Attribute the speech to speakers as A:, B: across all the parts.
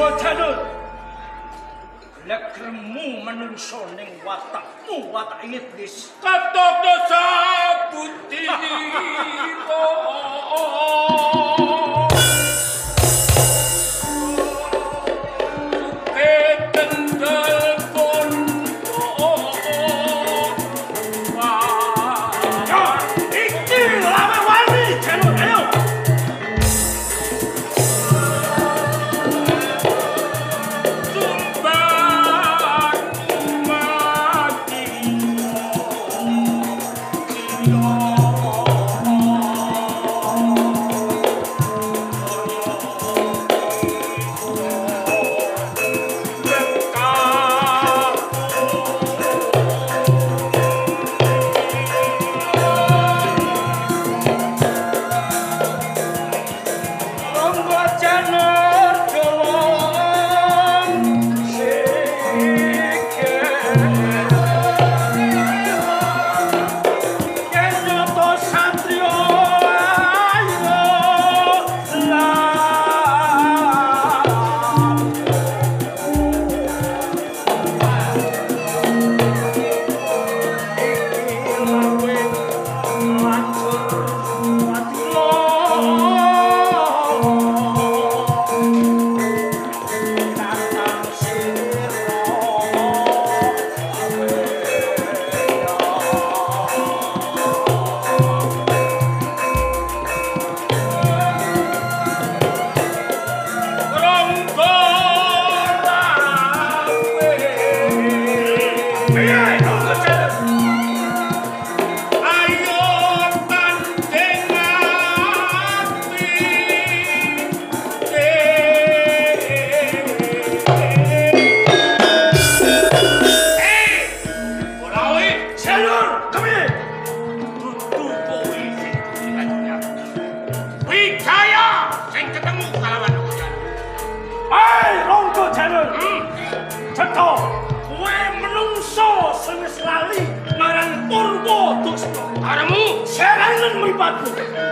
A: Ronggo Janur. Legremu menungso ning watakmu watak iblis.
B: Katok dosa putih.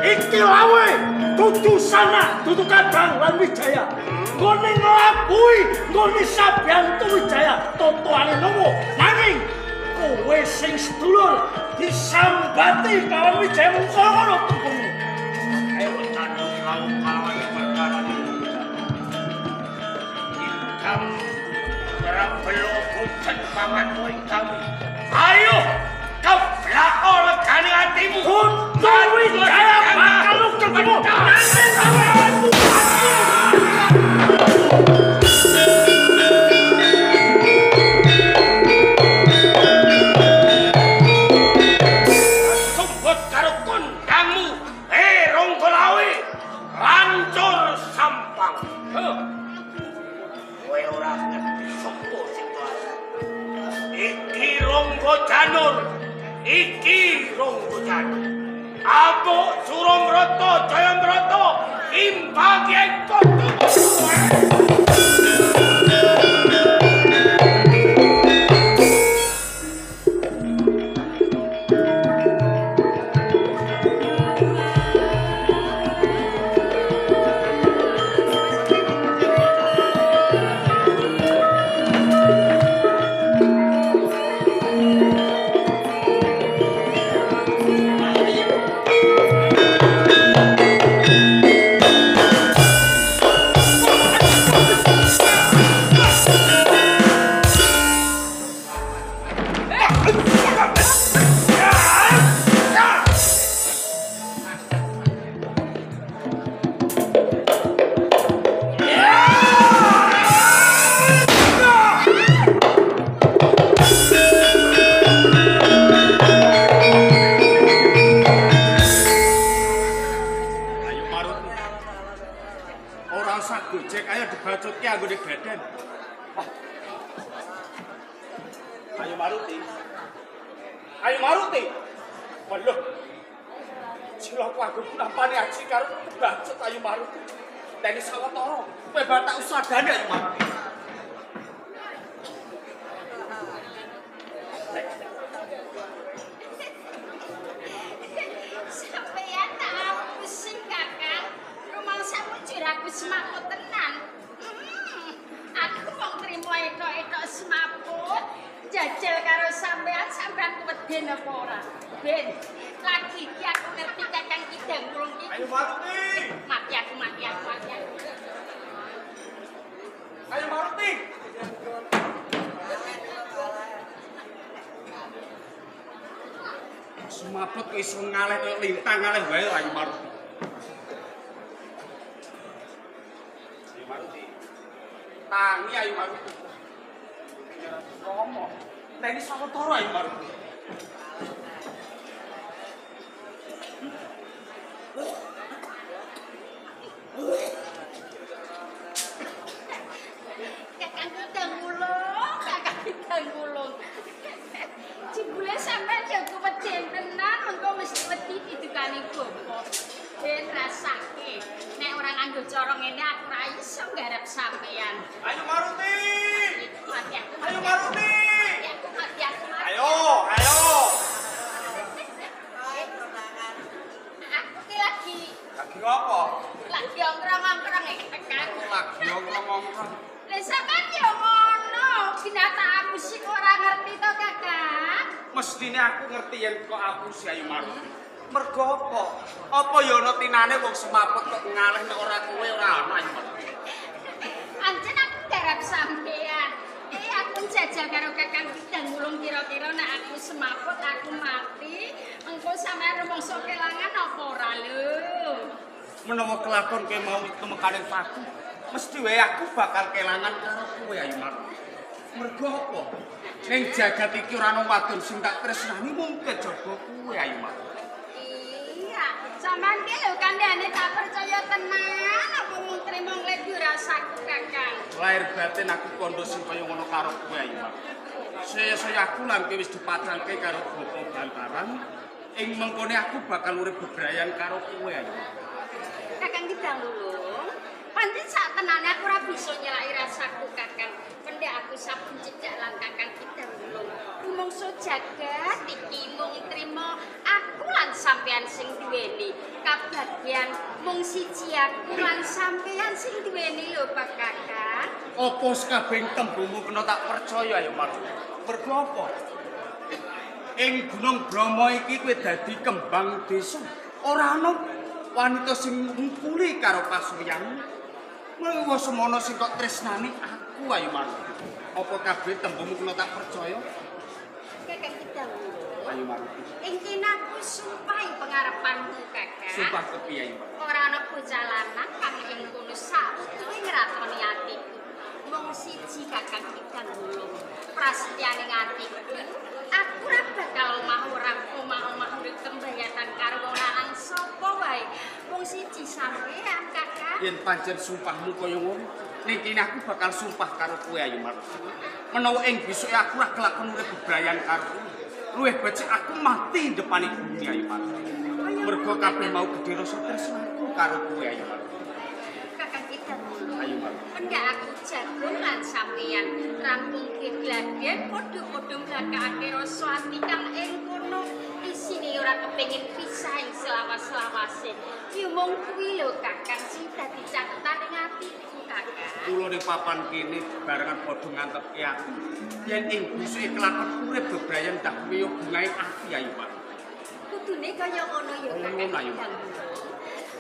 A: Iki lawe dudu sana dudu Kadang lan Wijaya. Nggone nglabuhi nggone Sabyantu Wijaya totoane nomo. Nanging kowe sing sedulur disambati karo Wijaya mengkono tembungmu.
B: Ayo tanung kau kalawan perkara ingkang rambelo kucen paman kami. Ayo keblak legane atimu.
A: Dudu Wijaya bakal ketemu. Nanging
B: sumput karo kondangmu. Ronggo Lawe lancur sampang. Kowe ora ngerti sapa sing kuasa. Iki Ronggo Janur. Iki Ronggo Janur. Abuk Suramrata Jayamrata imbang yen kudu.
C: Ayo Maruti. Ayo Maruti. Waduh. Cilaka aku nampane aji karo kebacut Ayu Maruti. Dene sawetara kowe batak usadane Ayu Maruti.
D: Sampeyan tak pusing Kakang. Rumangsamu jur aku semangat tenan. Jajal karo sampean, sampean keweden apa ora? Ben, lagi iki aku ngerti Kakang Kidang Wulung iki.
C: Ayo Maruti.
D: Mati aku, mati aku, mati aku.
C: Ayo Maruti. Semaput kok iso ngaleh koyo lintang ngaleh wae Ayu Maruti. Ayu Maruti. Tangi Ayu Maruti. Romo. Teni sawetara Ayu Maruti.
D: Kakang Kidang Wulung, Kakang Kidang Wulung. Jebule sampean ya keweden tenan, mengko mesti wedi didukani bapa. Ben rasake, nek ora nganggo cara ngene aku ora iso nggarap sampean.
C: Ayo Maruti.
D: Mati aku.
C: Ayo Maruti.
D: Mati aku, mati aku, mati.
C: Ayo, ayo.
D: Aku ki lagi
C: Lagi ngopo?
D: Lagi ongkrong-ongkrong iki tekan.
C: Lagi ongkrong-ongkrong.
D: Lah sampean ya ngono, binatang aku sih ora ngerti to, Kakang.
C: Mestine aku ngerti yen kok aku si Ayu Maruti. Mergo apa? Apa ya ana tinane wong semaput kok ngaleh nek ora kowe ora ana Ayu Maruti.
D: Ancen aku garap sampean. Aku njajal karo Kakang Kidang Wulung kira-kira nek aku semaput aku mati, engko sampean rumangsa kelangan apa ora lho?
C: Menawa kelakon kowe mau tumekaning paku, mesti wae aku bakal kelangan karo kowe Ayu Maruti. Mergo apa? Ning jagat iki ora ana wadon sing tak tresnani mung kejaba kowe Ayu Maruti.
D: Iya, sampean ki lho kandhane tak percaya tenan apa mung trimo nglebu rasaku Kakang.
C: Lahir batin aku kondo sing kaya ngono karo kowe Ayu Maruti. Saya-saya aku lan kowe wis dipacangke karo Bapak Bantaran, ing mengkone aku bakal urip bebrayan karo kowe Ayu Maruti.
D: Kakang Kidang Wulung, pancen sak tenane aku ora bisa nyelaki rasaku Kakang. Pendhek aku saben cedhak lan Kakang Kidang Wulung. Rumangsa jagat iki mung trima aku lan sampean sing duweni. Kabagyan mung siji aku lan sampean sing duweni lho Pak Kakang.
C: Apa sekabeh tembungmu kena tak percaya Ayu Maruti? Mergo apa? Ing Gunung Bromo iki kowe dadi kembang desa. Ora ana wanita sing ngungkuli karo pasuryanmu. Menawa semono sing kok tresnani aku Ayu Maruti. Apa kabeh tembungmu kena tak percaya?
D: Kakang Kidang Wulung.
C: Ayu Maruti.
D: Ing kene aku sumpahi pengarepanmu Kakang.
C: Sumpah kepiye Ayu Maruti?
D: Ora ana bocah lanang kang ing kono sautuhe ngratoni atiku. Mung siji Kakang Kidang Wulung. Prasetyane atiku, aku ora bakal omah ora omah-omah urip tembayatan karo wong lanang sapa wae. Mung siji sampean Kakang.
C: Yen pancen sumpahmu kaya ngono, ning kene aku bakal sumpah karo kowe Ayu Maruti. Menawa ing besuke aku ora kelakon urip bebrayan karo kowe, luwih becik aku mati depane bumi Ayu Maruti. Mergo kabeh mau gedhe rasa tresnaku karo kowe Ayu Maruti.
D: Kakang Kidang Wulung.
C: Ayu Maruti.
D: Pendhak aku jagung lan sampeyan rampung geglagen padha-padha mlakake rasa ati kang ing kono isine ora kepengin pisah ing selawas-selawase. Ya mung kuwi lho Kakang sing dadi catetan ing atiku Kakang.
C: Kula ning papan kene barengan padha ngantepke aku. Yen ing besuke kelakon urip bebrayan dak kuwi bungahe ati Ayu Maruti.
D: Kudune kaya ngono ya Kakang.
C: Ayu Maruti.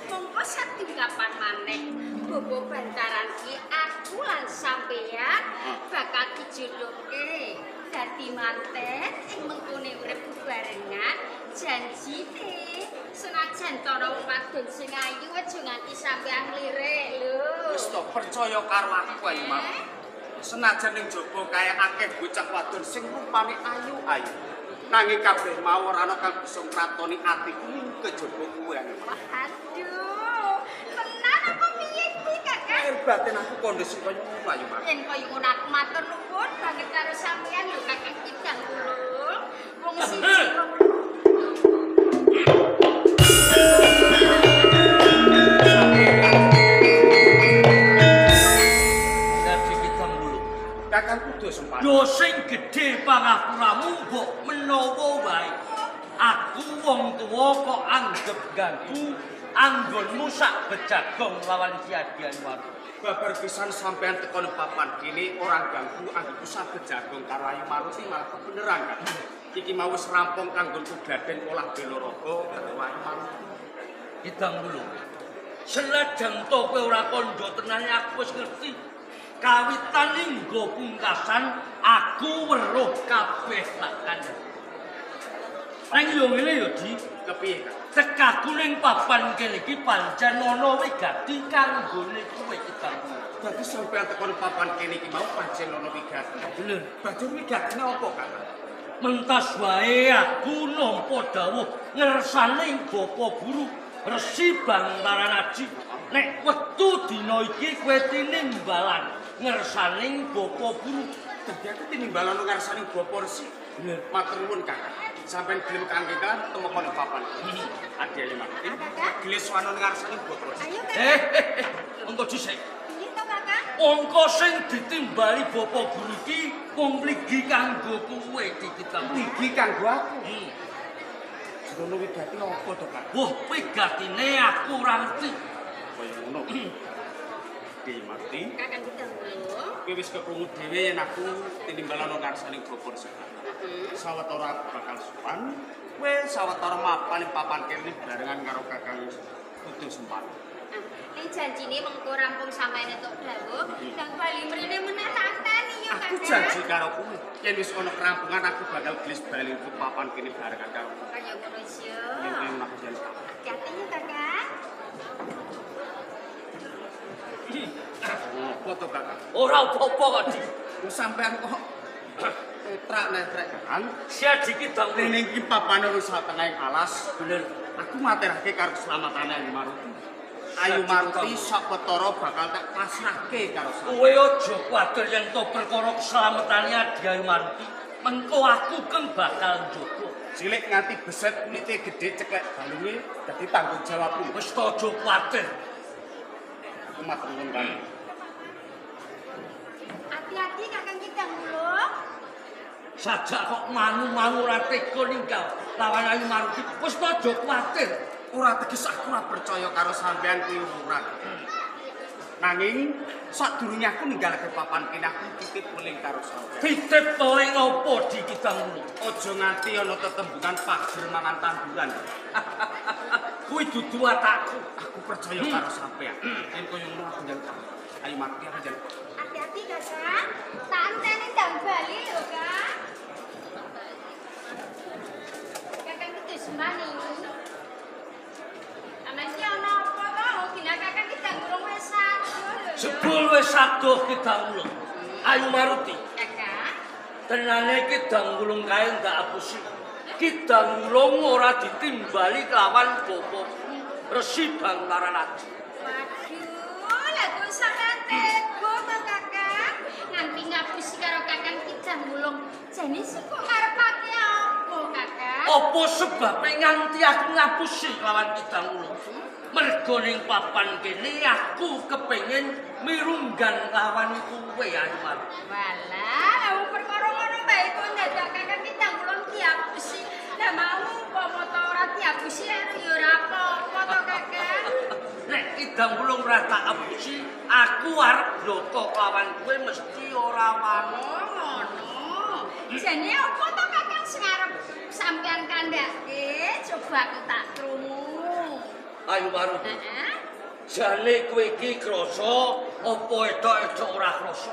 D: Mongko satunggapan maneh Bobo Bantaran ki aku lan sampeyan bakal dijodohke dadi manten ing mengkone urip bebarengan. Janjine senajan ana wong wadon sing ayu aja nganti sampeyan lirik lho.
C: Wis to percaya karo aku Ayu Maruti. Senajan ning jaba kae akeh bocah wadon sing rupane ayu-ayu. Nanging kabeh mau ora ana kang bisa ngratoni atiku mung kejaba kowe Ayu Maruti.
D: Aduh, tenan apa piye kuwi Kakang?
C: Lahir batin aku kondo sing kaya ngono Ayu Maruti.
D: Yen kaya ngono aku matur nuwun banget karo sampeyan lho Kakang Kidang Wulung. Wong siji wong
A: Dadi Kidang Wulung.
C: Kakang kudu sempati.
A: Yo sing gedhe pangapuramu mbok menawa wae. Aku wong tuwa kok anggep ganggu anggonmu sak bejagong lawan Ki Adi Ayu Maruti.
C: Babar pisan sampean teko nang papan kene ora ganggu anggonku saged jagong karo Ayu Maruti malah kebeneran kan. Iki mau wis rampung kanggonku gladen olah bela raga karo Ayu Maruti.
A: Kidang Wulung. Senajan to kowe ora kandha tenane aku wis ngerti. Kawitan hingga pungkasan aku weruh kabeh tak kandhani. Nang yo ngene yo Di,
C: kepiye Kang?
A: Tekaku ning papan kene iki pancen ana wigati kanggone kowe Kidang Wulung.
C: Dadi sampean teko nang papan kene iki mau pancen ana wigati.
A: Bener.
C: Banjur wigatine apa Kang?
A: Mentas wae aku nampa dawuh ngersane Bapak Guru Resi Bangkaran Aji. Nek wektu dina iki kowe tinimbalan ngersane Bapak Guru.
C: Dadi aku tinimbalan ngersane Bapak Resi.
A: Bener.
C: Matur nuwun Kang. Sampeyan gelem kangge kan temeka nang papan. Adi Ayu Maruti. Gelis wana ngarsane Bapak Resi.
D: Ayo Kakang.
A: Engko dhisik.
D: Piye to Kakang?
A: Angka sing ditimbali Bapak Guru iki wong mligi kanggo kowe iki Kidang.
C: Mligi kanggo aku. Ngono wigati apa to Kang?
A: Wah, wigatine aku ora ngerti.
C: Kaya ngono. Adi Maruti.
D: Kakang Kidang Wulung.
C: Kowe wis kekrungu dhewe yen aku tinimbalan nang ngarsane Bapak Resi. Sawetara aku bakal sowan, kowe sawetara mapan ning papan kene barengan karo Kakang Kudu Sempan.
D: Ning janjine mengko rampung sampeyan entuk dawuh, ndang bali mrene meneh tak anteni yo Kakang.
C: Aku janji karo kowe, yen wis ana kerampungan aku bakal gelis bali ke papan kene barengan karo kowe.
D: Kaya ngono yo.
C: Yen aku janji.
D: Hati-hati yo Kakang.
C: Apa to Kakang?
A: Ora apa-apa kok Di.
C: Wis sampean kok tetrak netrek kan.
A: Siadi Kidang Wulung.
C: Ning iki papane wis satengahing alas.
A: Bener.
C: Aku materake karo keslamatane Ayu Maruti. Ayu Maruti sawetara bakal tak pasrahke karo sampeyan.
A: Kowe aja kuwatir yen to perkara keselamatane Adi Ayu Maruti. Mengko aku keng bakal njogo.
C: Cilik nganti beset kulite gedhe ceklek balunge dadi tanggung jawabku.
A: Wis to aja kuwatir.
C: Aku matur nuwun Kang.
D: Hati-hati Kakang Kidang Wulung.
A: Sajak kok mangu-mangu ora tega ninggal lawan Ayu Maruti. Wis to aja kuwatir.
C: Ora teges aku ora percaya karo sampean kuwi ora. Nanging sadurunge aku ninggalake papan kene aku titip weling karo sampean.
A: Titip weling apa Di Kidang Wulung?
C: Aja nganti ana tetembungan pager mangan tanduran.
A: Kuwi dudu watakku.
C: Aku percaya karo sampean. Yen kaya ngono aku njaluk. Ayu Maruti aku njaluk.
D: Hati-hati Kakang. Tak anteni ndang bali lho Kang. Kakang Kudu Sempan iki. Aman iki ana apa to? Gila Kakang Kidang Wulung wis adoh lho.
A: Jebul wis adoh Kidang Wulung. Ayu Maruti.
D: Kakang.
A: Tenane Kidang Wulung kae ndak apusi. Kidang Wulung ora ditimbali kelawan Bapak Resi Bangkaran Aji.
D: Waduh, lah kok sampean tega to Kakang? Nganti ngapusi karo Kakang Kidang Wulung. Jane sih kok karepake apa Kakang?
A: Apa sebabe nganti aku ngapusi kelawan Kidang Wulung? Mergo ning papan kene aku kepengin mirunggan lawan kowe Ayu Maruti.
D: Walah, lah wong perkara ngono bae kok ndadak Kakang Kidang Wulung diapusi. Lah mau umpama ta ora diapusi ya ora apa-apa to Kakang.
A: Nek Kidang Wulung ora tak apusi, aku arep bloko kelawan kowe mesti ora wani.
D: Oh, ngono. Jane apa to Kakang sing arep sampean kandhake? Coba aku tak krungu.
A: Ayu Maruti.
D: Heeh.
A: Jane kowe iki krasa apa etok-etok ora krasa?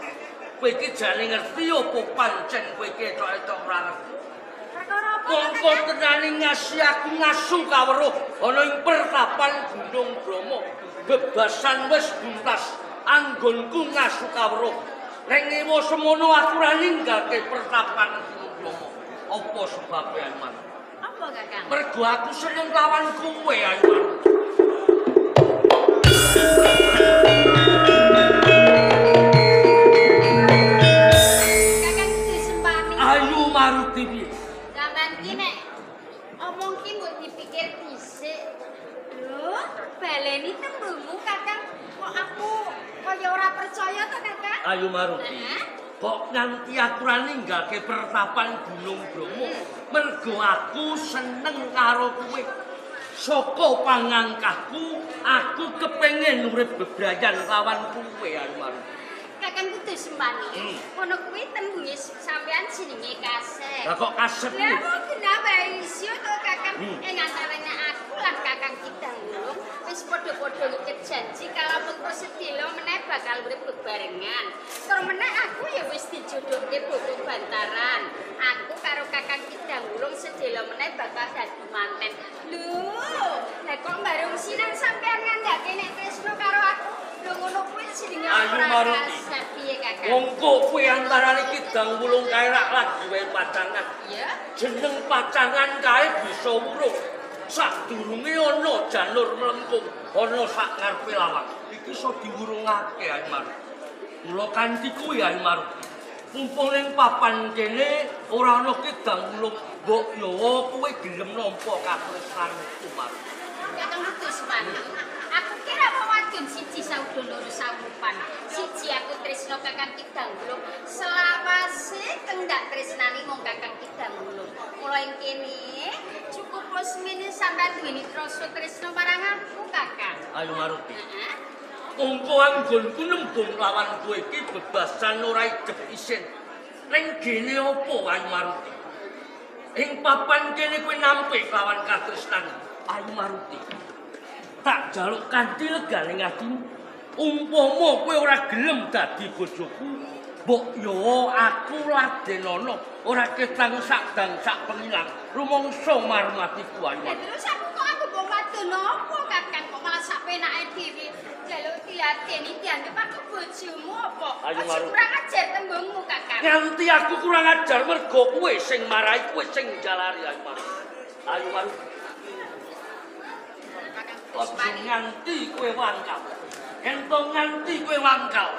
A: Kowe iki jane ngerti apa pancen kowe iki etok-etok ora ngerti?
D: Perkara apa to
A: Mongko
D: Kakang?
A: tenane ngasi aku ngasu kawruh ana ing pertapan Gunung Bromo. Bebasan wis buntas anggonku ngasu kawruh. Nek ngewa semono aku ora ninggalke pertapan Gunung Bromo. Apa sebabe Ayu Maruti?
D: Apa Kakang?
A: Mergo aku seneng lawan kowe Ayu Maruti.
D: Kakang Kudu Sempani.
A: Ayu Maruti piye?
D: Sampeyan ki nek omong ki mbok dipikir dhisik. Lho, baleni tembungmu Kakang. Kok aku kaya ora percaya to Kakang?
A: Ayu Maruti.
D: Heeh.
A: Kok nganti aku ora ninggalke pertapan Gunung Bromo? Mergo aku seneng karo kowe. Saka pangangkahku aku kepengin urip bebrayan lawan kowe Ayu Maruti.
D: Kakang kudu sembani. Ngono kuwi tembunge sampean jenenge kasep.
A: Lah kok kasep
D: kuwi? Lah kok kenapa isyo to Kakang? Ing antarane aku lan Kakang Kidang Wulung wis padha-padha ngiket janji kalamun kok sedelo meneh bakal urip bebarengan. Tur meneh aku ya wis dijodohke boko bantaran. Aku karo Kakang Kidang Wulung sedelo meneh bakal dadi manten. Lho, lah kok bareng sinan sampean ngandhake nek tresno karo aku? Lho ngono kuwi jenenge ora kasep piye Kakang?
A: Wong kok kuwi antarane Kidang Wulung kae rak lagi wae pacangan.
D: Iya.
A: Jeneng pacangan kae bisa wurung. Sadurunge ana janur mlengkung ana sak ngarepe lawang. Iki iso diwurungake Ayu Maruti. Mula kanthi kuwi Ayu Maruti. Mumpung ning papan kene ora ana Kidang Wulung, mbok yawa kowe gelem nampa katresnanku Maruti.
D: Kakang kudu semani. Aku kira wong wadon siji sauda loro saupan. Siji aku tresno Kakang Kidang Wulung, selawase kendak tresnani mung Kakang Kidang Wulung. Mula ing kene cukup semene sampean duweni rasa tresno marang aku, Kakang.
A: Ayu Maruti. Heeh. Mongko anggonku nembung lawan kowe iki bebasan ora idep isin. Ning gene apa Ayu Maruti? Ing papan kene kowe nampik lawan katresnan Ayu Maruti. Tak jaluk kanthi legane atimu. Umpama kowe ora gelem dadi bojoku, mbok yo aku ladenana ora ketang sak dang sak pengilang. Rumangsa marmatiku Ayu.
D: Lah terus aku kok aku wong wadon apa Kakang kok malah sak penake dhewe. Jaluk diladeni dianggep aku bojomu apa? Aja kurang ajar tembungmu Kakang.
A: Nganti aku kurang ajar mergo kowe sing marai, kowe sing jalari Ayu Maruti. Ayu Maruti. Aja nganti kowe wangkal. Ento nganti kowe wangkal.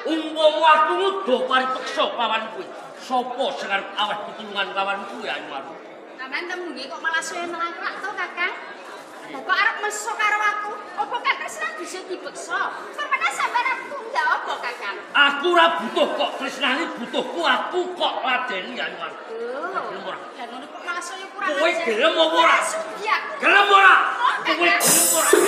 A: Umpama aku ngudo paripeksa lawan kowe, sapa sing arep aweh pitulungan lawan kowe Ayu Maruti?
D: Sampeyan tembunge kok malah suwe mlangkrak to Kakang? Lah kok arep meso karo aku? Apa katresnan bisa dipeksa? Pemene sampeyan arep tunggak apa Kakang?
A: Aku ora butuh kok tresnane, butuhku aku kok ladeni Ayu Maruti.
D: Lho, lah ngono kok malah saya kurang ajar.
A: Kowe gelem apa ora? Gelem ora? Kowe gelem ora?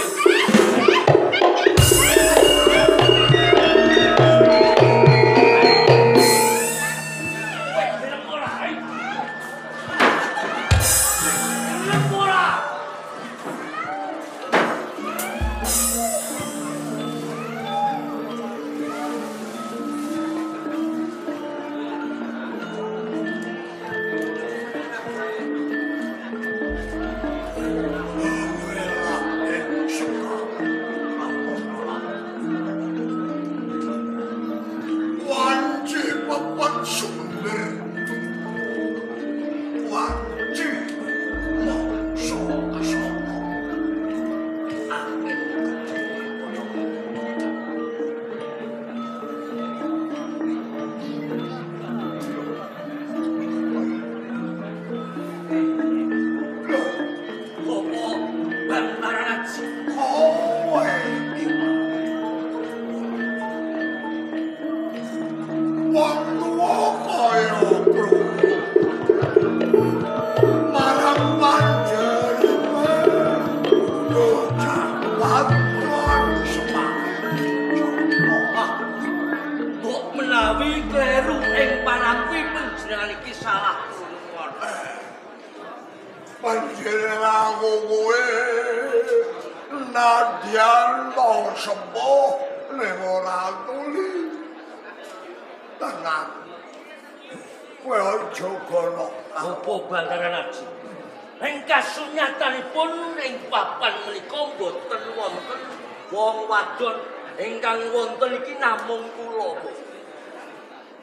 A: Wong wadon ingkang wonten iki namung kula.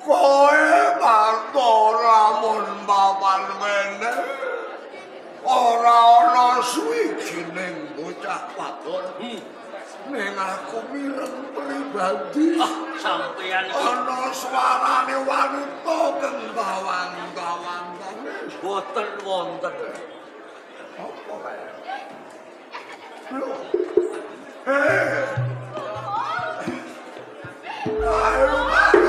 E: Kowe mantu lamun papan ngene ora ana suwijining bocah wadon. Ning aku mireng pribadi.
A: Ah, sampeyan iki
E: ana suarane wanita kang bawang-bawang.
A: Boten wonten.
E: Apa kae? Lho. Hey! Ayo, ayo.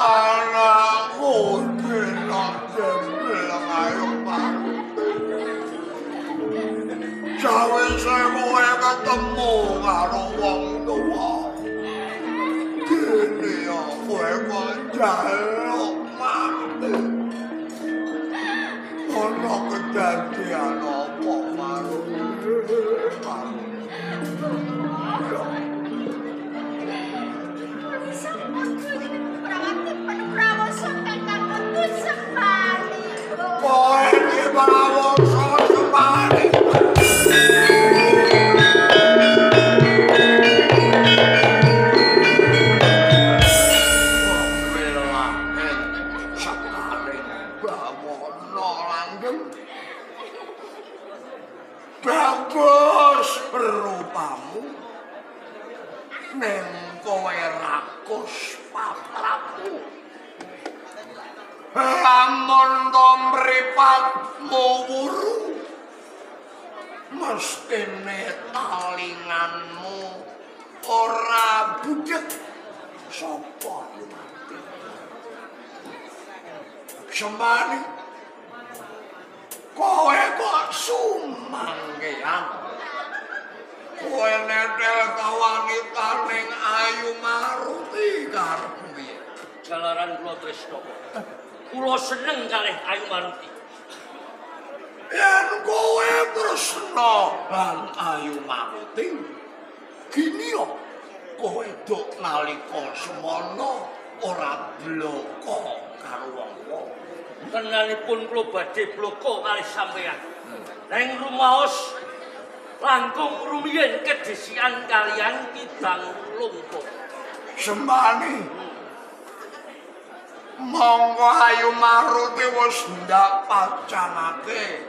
E: Anakku delok jembel Ayu Maruti. Sawise kowe ketemu karo wong tuwa, dene kowe kok njaluk mati. Ono kedadian apa Maruti? Kowe iki prawasa Sembani. Bagus rupamu, ning kowe rakus patrapmu. Lamun to mripatmu wuru, mestine talinganmu ora budhek. Sapa mati? Sembani, kowe kok sumanggean? Kowe netel kawanita ning Ayu Maruti karepmu piye?
A: Jalaran kula tresna. Kula seneng kalih Ayu Maruti.
E: Yen kowe tresna lan Ayu Maruti, gini yo kowe dok nalika semono ora bloko karo wong-wong.
A: Tenanipun kula badhe bloko kalih sampeyan. Ning rumaos langkung rumiyin kedhisikan kaliyan Kidang Wulung.
E: Sembani, monggo Ayu Maruti wis ndak pacanake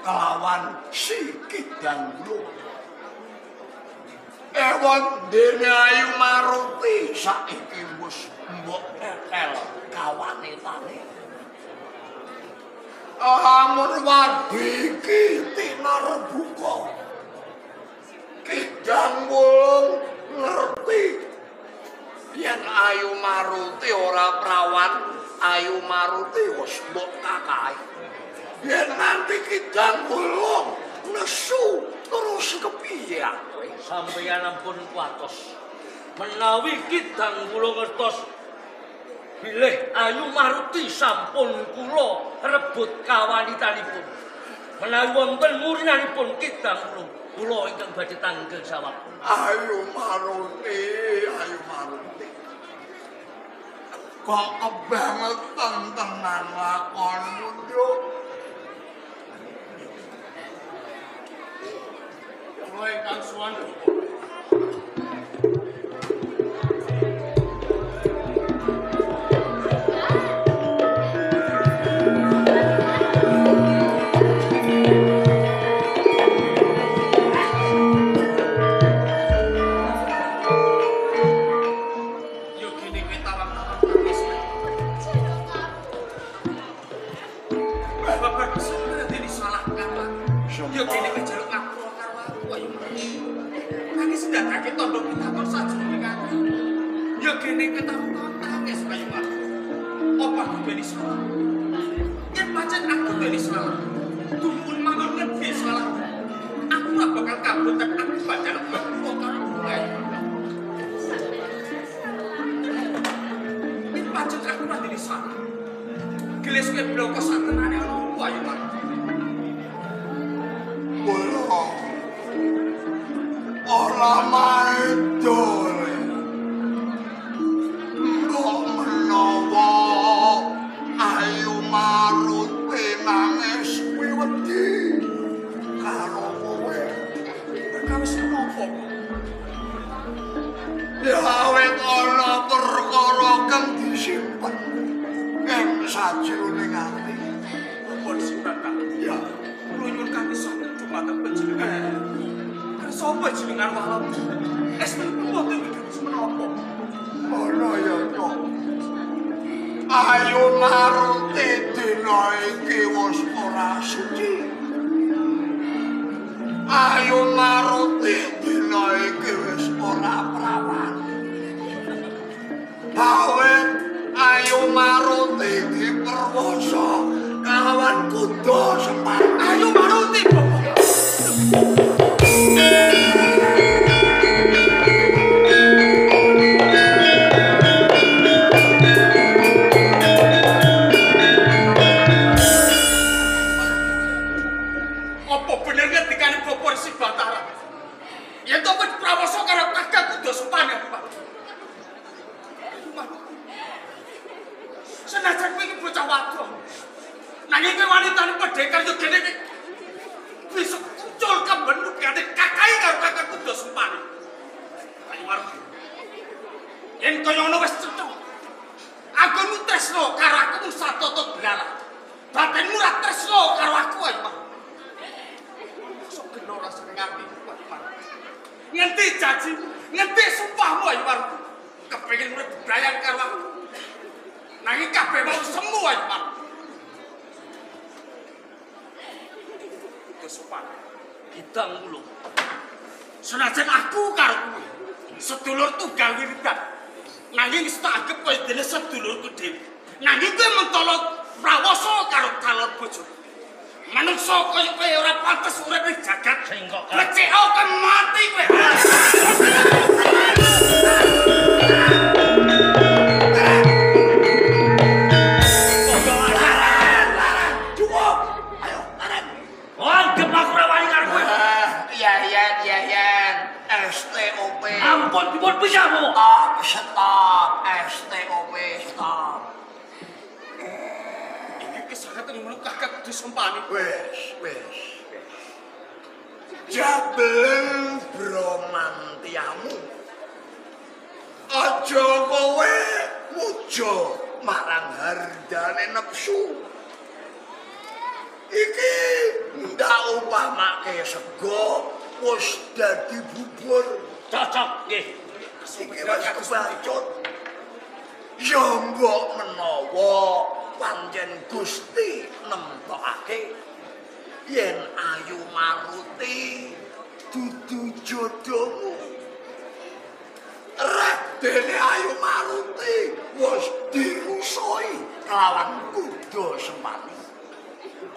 E: kelawan si Kidang Wulung. Ewon dene Ayu Maruti saiki wis mbok tetel kawanitane. Amun wadi iki tinarbuka. Kidang Wulung ngerti yen Ayu Maruti ora prawan, Ayu Maruti wis mbok kakahi. Yen nganti Kidang Wulung nesu terus kepiye kowe?
A: Sampeyan ampun kuwatos. Menawi Kidang Wulung ngertos bilih Ayu Maruti sampun kula rebut kawanitanipun. Menawi wonten murinanipun Kidang Wulung, kula ingkang badhe tanggung jawab.
E: Ayu Maruti, Ayu Maruti. Kok kebangetan tenan lakonmu, Nduk.
C: Kula ingkang suwan.
E: Ayu Maruti dina iki wis ora suci. Ayu Maruti dina iki wis ora prawan. Awet Ayu Diperwoso kalawan kuda Sempani.
C: Ayo Maruti, Bapak. Apa bener ngendikane Bapak Resi Bathara? Yen to wis prawasa karo Kakang Kuda Sempani, Pak. Senajan kowe iki bocah wadon. Nanging kowe wanitane pendekar yo gene iki bisa kucul kemben gane kakai karo Kakang Kuda Sempani. Ayo Maruti. Yen kaya ngono wis cetha. Anggonmu tresno karo aku mung satata belalah. Batinmu ra tresno karo aku ayo Pak. Sok geno rasane atiku ayo Maruti. Ngendi janjimu, ngendi sumpahmu ayo Maruti. Kepengin urip bebrayan karo aku. Nanging kabeh mau semu ayo Maruti. Sopan
A: Kidang kula.
C: Senajan aku karo kowe sedulur tunggal wiridan, nanging wis tak anggep kaya dene sedulurku dhewe. Nanging kowe mentolo prawasa karo calon bojo. Manungsa kaya kowe ora pantes urip ning jagat.
A: Sing kok
C: becik kowe mati kowe.
E: Cukup. Ayo, laren.
A: Anggep aku ora wani karo kowe.
E: Iya. STOP.
A: Ampun dipun pisah, Bapak.
E: Stop, STOP, stop.
C: Iki kesangeten ngono Kakang Kuda Sempani.
E: Wis. Jabeleng bromantiamu. Aja kowe muja marang hardane nepsu. Iki ndak upamake sego wis dadi bubur.
A: Cocok nggih.
E: Iki wis kebacut. Ya mbok menawa pancen Gusti nentokake yen Ayu Maruti dudu jodohmu. Radene Ayu Maruti wis dirusoi kelawan kuda Sempani.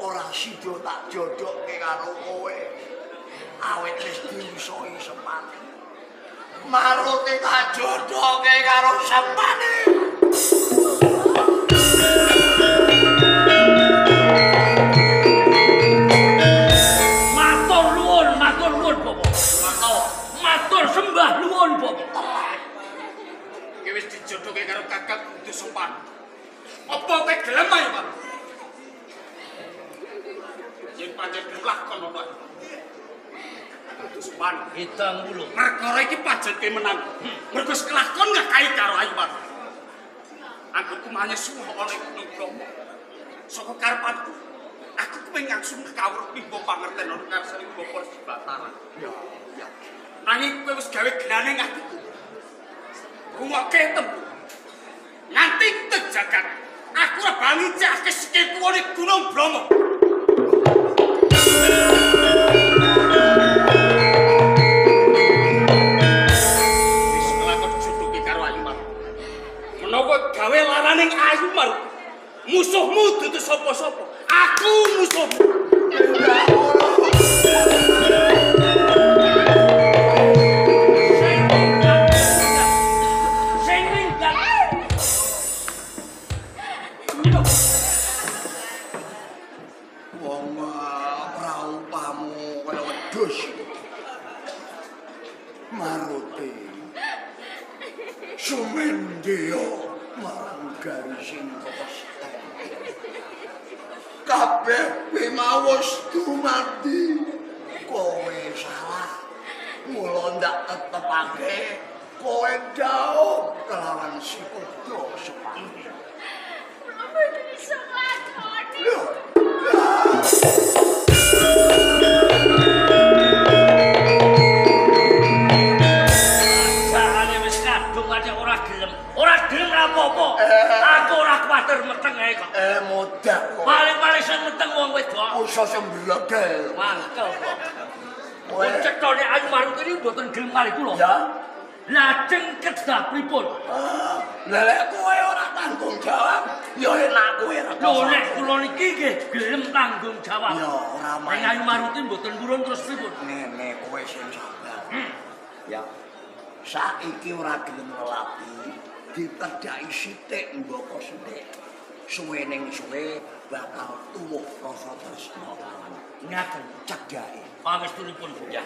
E: Ora sida tak jodohke karo kowe. Awit wis dirusoi Sempani. Maruti tak jodohke karo Sempani.
A: Matur nuwun, Bapak. Matur sembah nuwun, Bapak.
C: Iki wis dijodohke karo Kakang Kuda Sempani. Apa kowe gelem ayo, Pak? Yen pancen gelem lakon ono. Kuda Sempani.
A: Kidang kula.
C: Perkara iki pancen kowe menang. Mergo kelakon ngakahi karo Ayu Maruti. Anggonku manye suwuh ana ing Gunung Bromo. Saka karepanku, aku kepengin langsung kawruh mimba pangerten ana ngarsane Bapak Resi Bathara.
E: Ya, ya.
C: Nanging kowe wis gawe genane atiku. Rungokke tembu. Nganti teng jagat, aku ora bakal ngicake sikilku ana Gunung Bromo. Wis kelakon jodohke karo Ayu Maruti. Menawa gawe laraning Ayu Maruti, musuhmu dudu sapa-sapa. Aku musuhmu.
A: Sing minggat.
E: Wong praupamu kaya wedhus. Maruti. Sumendya marang garising kepesten. Kabeh kuwi mau wis dumadi. Kowe salah. Mula ndak tetepake kowe jauh kelawan si Kuda Sempani.
D: Kula mboten iso nglakoni.
E: Lho.
A: Jasane wis kadung aja ora gelem. Ora gelem ra apa-apa. Aku ora kuwatir meteng ae kok.
E: Modak kok.
A: Paling-paling sing meteng wong wedok.
E: Usus sembledel.
A: Mangkel kok. Wong cetone Ayu Maruti ini mboten gelem kali kula.
E: Ya.
A: Lajeng kedah pripun?
E: Lah lek kowe ora tanggung tanggung jawab, ya enak kowe ra.
A: Lho nek kula niki nggih gelem tanggung jawab.
E: Ya ora
A: Nek Ayu Maruti mboten purun terus pripun?
E: Ngene kowe sing sabar. Ya. Saiki ora gelem nglelapi, ditedhaki sithik mboko sithik. Suwe ning suwe bakal tuwuh rasa tresna kawan.
A: Ngaten
E: Cedhake.
A: Pangestunipun Bu.
E: Ya.